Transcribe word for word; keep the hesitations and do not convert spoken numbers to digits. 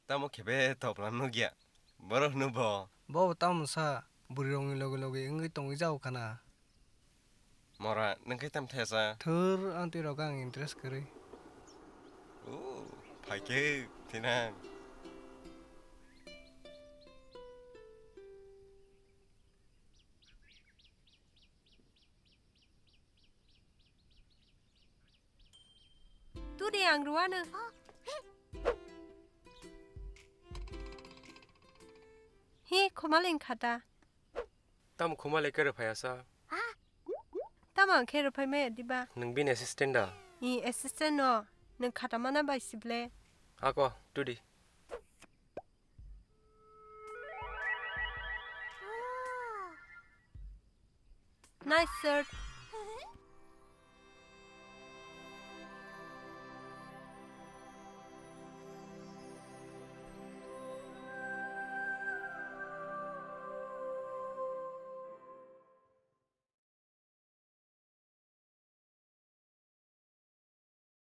Tamo khebe topla nugya. Borok hwno bo. Bo tamo sa, bwrwi rokni loge loge wngwi tongwi jao khana. Mora, nwng khe tam thaya sa? Thwr, ang twi rok ang interest kwrwi. O, phaikhe thinang. Tudi ang ruano. Hi, khomaling khata. Tam khomalai khe rwphai asa. Tam ang khe rwphai maya diba? Nwng bini assistant da? I assistant no. Nwng khata mana bai sible. Ako, tudi. Nice shirt.